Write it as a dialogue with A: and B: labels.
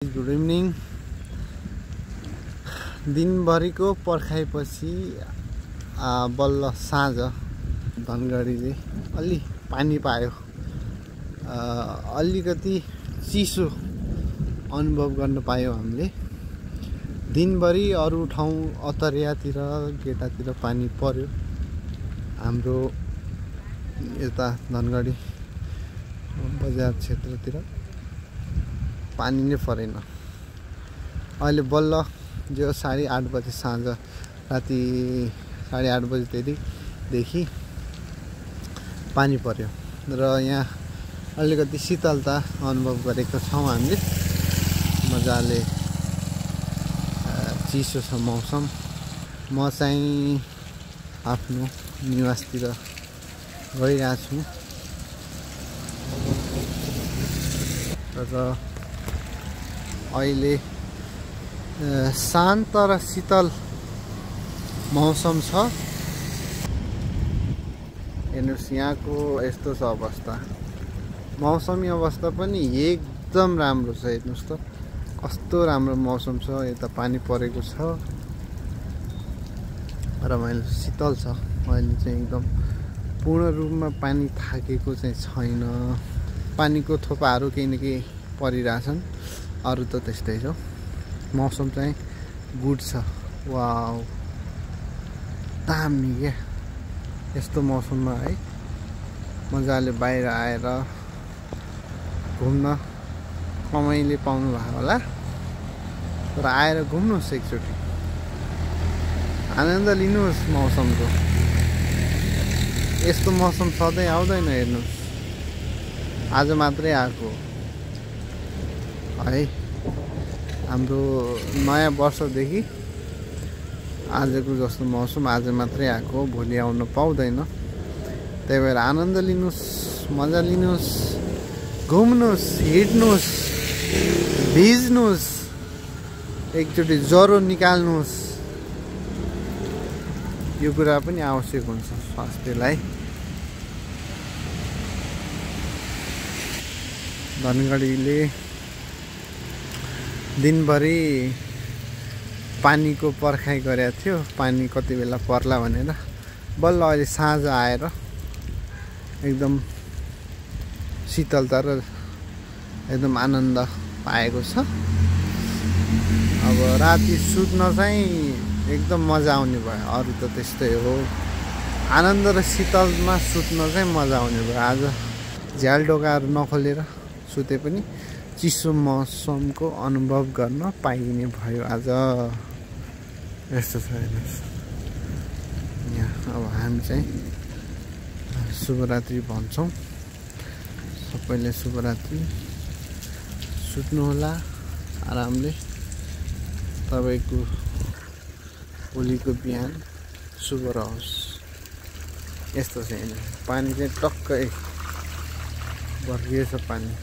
A: Good evening. दिनभरिको पर्खाइपछि बल्ल साँझ धनगढीले अलि पानी पायो। अलिकति चिसो अनुभव गर्न पायौँ हामीले। दिनभरि अरू ठाउँ अतरियातिर गेटातिर पानी पर्यो, हाम्रो यता धनगढी बजार क्षेत्रतिर पानी नै परेन। अहिले बल्ल जो 8:30 बजे साँझ, राति 8:30 बजेदेखि पानी पर्यो र यहाँ अलिकति शीतलता अनुभव गरेका छौँ हामीले। मजाले चिसो छ मौसम। म चाहिँ आफ्नो निवासतिर गइरहेको छु र अहिले शान्त र शीतल मौसम छ। हेर्नुहोस् यहाँको यस्तो छ अवस्था, मौसमी अवस्था पनि एकदम राम्रो छ। हेर्नुहोस् त कस्तो राम्रो मौसम छ। यता पानी परेको छ र मैले शीतल छ। अहिले चाहिँ एकदम पूर्ण रूपमा पानी थाकेको चाहिँ छैन। पानीको थोपाहरू केही न केही परिरहेछन्, अरू त त्यस्तै छ। मौसम चाहिँ गुड छ। वाउ, दामी क्या यस्तो मौसममा है। मजाले बाहिर आएर घुम्न कमाइले पाउनु भयो होला, तर आएर घुम्नुहोस्, एकचोटि आनन्द लिनुहोस् मौसमको। यस्तो मौसम सधैँ आउँदैन। हेर्नुहोस् आज मात्रै आएको है। हाम्रो नयाँ वर्षदेखि आजको जस्तो मौसम आज मात्रै आएको, भोलि आउन पाउँदैन। त्यही भएर आनन्द लिनुहोस्, मजा लिनुहोस्, घुम्नुहोस्, हिँड्नुहोस्, भिज्नुहोस्, एकचोटि ज्वरो निकाल्नुहोस्। यो कुरा पनि आवश्यक हुन्छ स्वास्थ्यलाई। धनगढीले दिनभरि पानीको पर्खाइ गरेको थियो, पानी कति बेला पर्ला भनेर। बल्ल अहिले साँझ आएर एकदम शीतलता र एकदम आनन्द पाएको छ। अब राति सुत्न चाहिँ एकदम मजा आउने भयो। अरू त त्यस्तै हो, आनन्द र शीतलमा सुत्न चाहिँ मजा आउने भयो। आज झ्याल ढोकाहरू नखोलेर सुते पनि चिसो मौसमको अनुभव गर्न पाइने भयो आज। यस्तो छ हेर्नुहोस् यहाँ। अब हामी चाहिँ शुभरात्रि भन्छौँ। सबैले शुभरात्रि। सुत्नुहोला आरामले। तपाईँको भोलिको बिहान शुभ रहोस्। यस्तो छ हेर्नु, पानी चाहिँ टक्कै भर्किएछ पानी है।